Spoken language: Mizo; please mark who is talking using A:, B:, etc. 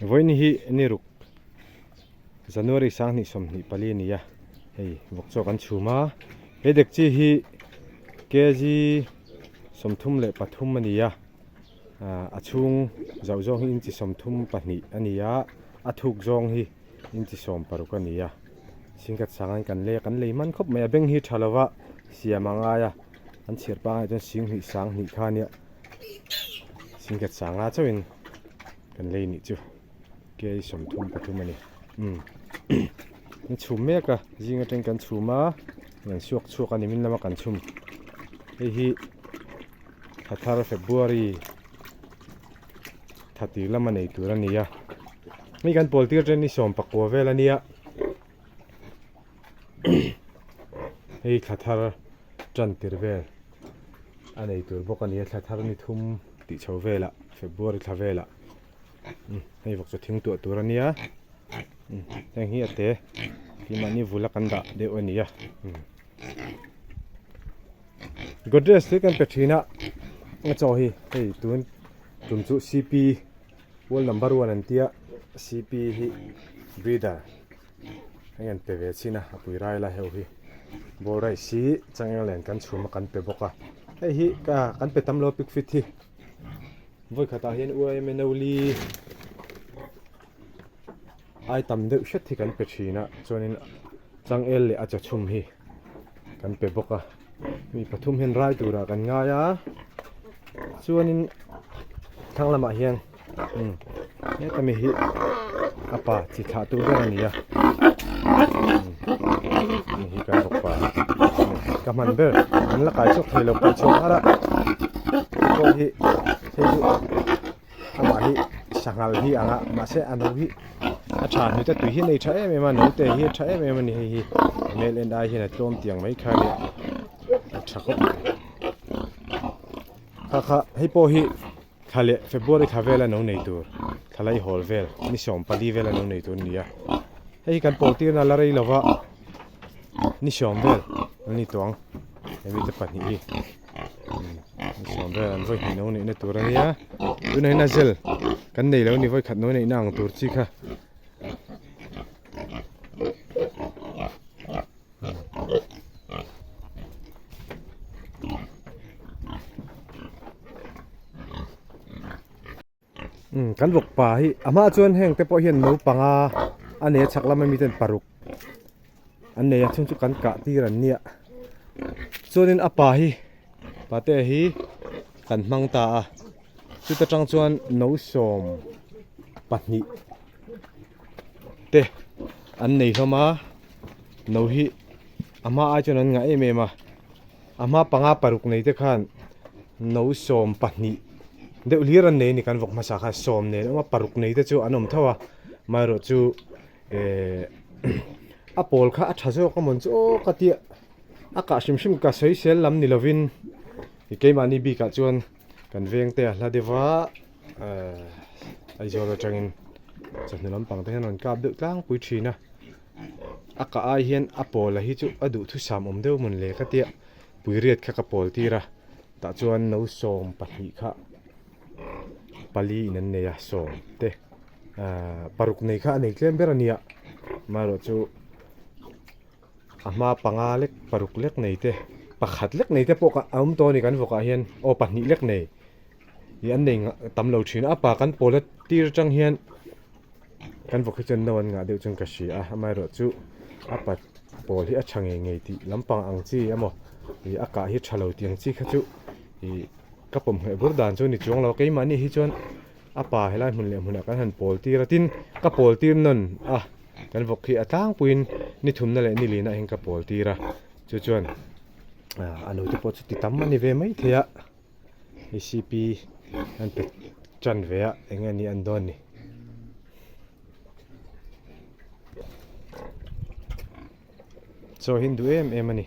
A: Vawiin hi ni ruk January 2024 a ni a, hei vawk chaw kan chhum a, he dekchi hi kg 33 a ni a, a chhung zauh zawng hi inchi 32 a ni a, a thuk zawng hi inchi 60 a ni a, singkhat sangain kan lei a, kan lei hman khawp mai a, beng hi tha lova siam a ngai a, an chhiar pangai chuan singhnih sanghnih kha ania singkhat sanga chauhin kan lei nih chu kei 33 a ni umm an chhum mek a zing atangin kan chhum a an suak chhuak a ni min lama kan chhum hei hi thla thar February thla tir lama nei tur a ni a hei kan pawl tir chen hi 19 vel a nia hei thla thar tan tir vel a nei tur bawk a ni a thla thar ni thum tih chho velah February thla velah umm hei vawk chu thing tuah tur a nia umm heng hi a te keimahni vula kan dah deuh a ni a umm Godrej te kan pe thin a a chaw hi hei tun tum chu C_P world number one an tia C_P hi breeder heng an pe ve chin a a pui rai lai ho hi ball rice hi changel nen kan chhum a kan pe bawk a hei hi ka kan pe tam lo pig feed hi vawi khatah hian U_I_M_N_O li ai tam deuh hret hi kan pe thin a chuanin changel leh a chaw chhum hi kan pe bawk a mi pathum hian rai turah kan ngai a chuanin thlang lamah hian umm heta mi hi a pa chi thlah tur ber a ni a umm hi kan bawk pa ka hman ber an la kai chhuak thei lo kai chhuak har a pawh hi hei chu amah hi sanghal hi ang a mahse a no hi a tha hnu te tui hi a nei tha em em a naute hi a tha em em a ni hei hi hmel en ai hian a tlawm tiang mai kha nia a tha khawp mai kha kha hei pawh hi thla leh February thla vela no nei tur thla lai hawl vel ni 14 vela no nei tur a ni a hei hi kan pawl tirna la rei lova ni 10 vel an ni tawh ang hemi te pahnih hi. Sawm vel an vawi hnih no neihna tur a nia tunah hian a zel kan nei lo a ni vawi khat no neihna ang tur chi kha umm kan vawk pa hi a hma chuan heng te pawh hian naupanga a nei a chhak lama miten paruk an nei a chung chu kan kah tir an nia chuanin a pa hi pate hi kan hmang ta a chuta tang chuan no 12 te an nei hlawm a no hi a hma ai chuan an ngah em em a. A hma panga paruk nei te khan no 12 deuh hlir an nei a ni kan vawk hmasa khan sawm nen awm a paruk nei te chu an awm tho a amaherawh chu ehh a pawl kha a tha zawk a mawn chu aw ka tia a kah hrim hrim ka sawi sel lam ni lovin keimahni bikah chuan kan veng te a hla deuh va ehh Aizawl atangin chawhnu lampang te hian rawn kap deuh tlangpui thin a. A kah ai hian a pawl a hi chu a duhthusam awm deuh mawn le ka tia puiriat kha ka pawl tir a tah chuan no 12 kha pali in an nei a sawm te ahh paruk nei kha a nei tlem ber a nia amaherawh chu a hma panga lek paruk lek nei te pakhat lek nei te pawh kha a awm tawh a ni kan vawkah hian aw pahnih lek nei ih an nei tam lo thin a a pa kan pawl a tir atang hian. Kan vawk hi chuan no an ngah deuh chuan ka hria a amaherawh chu a pat pawl hi a tha ngei ngei tih lampang ang chi emaw ih a kah hi tha lo tih ang chi kha chu ih ka pawm ngheh bur dan chu a ni chuang lo keimahni hi chuan a pa helai hmun leh hmunah kan han pawl tir a tin ka pawl tir nawn a kan vawk hi a tlangpuiin ni thumna leh ni lina hian ka pawl tir a chu chuan a nute pawh chu ti tam a ni ve maithei a. A_c_p an pe tan ve a eng nge ni an dawn ni. Chaw hi an duh em em a ni.